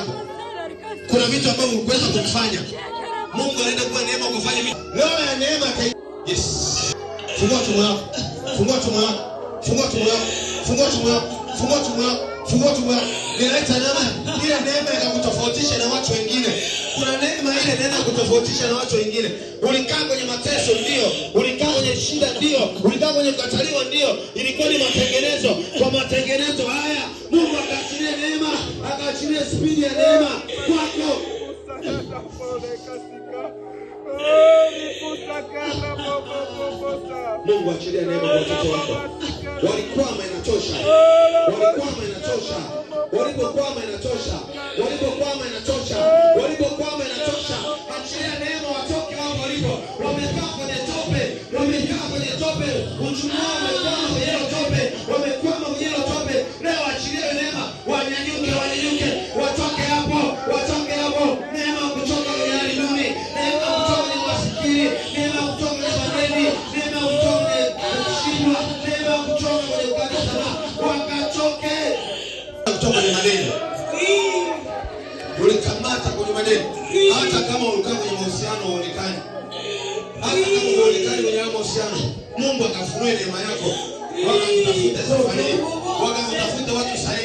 yako. Kuna vitu ambavyo hukuweza kufanya. Mungu anaenda kuwa neema kufanya vitu. Leo ya neema. Yes. Fungua tumbo lako. Fungua tumbo lako. Fungua tumbo lako. Fungua tumbo lako. Fungua tumbo lako. Fungua tumbo lako. Ninaleta neema. Ile neema ikakutofautisha na watu wengine. Kuna neema ile inaenda kutofautisha na watu wengine. Ulikaa kwenye mateso ndio, ulikaa kwenye shida ndio, ulikaa kwenye kukataliwa ndio. Ilikuwa ni matengenezo. Kwa matengenezo haya Mungu akaachilia neema, akaachilia spidi ya neema kwako. Mungu achilia neema kwa watoto wako. Walikwama inatosha. Walikwama inatosha. Walipokwama inatosha. Walipokwama inatosha. Walipokwama inatosha. Achilia neema watoke hapo walipo. Wamekaa kwenye tope. Wamekaa kwenye tope. Uchumi wao umekwama kwenye tope. Wamekwama kwenye tope. Leo achilia neema. Wanyanyuke, wanyanyuke. Watoke hapo. Watoke hapo. Neema kutoka kwenye hali duni. Neema kutoka kwenye masikini. Neema kutoka kwenye madeni. Neema kutoka kwenye kushindwa. Neema kutoka kwenye kukata tamaa. Wakatoke kutoka kwenye madeni. Ulikamata kwenye madeni. Hata kama ulikuwa kwenye mahusiano huonekani. Hata kama huonekani kwenye mahusiano, Mungu atafunua neema yako. Wakakutafuta safari. Wakakutafuta watu sahihi.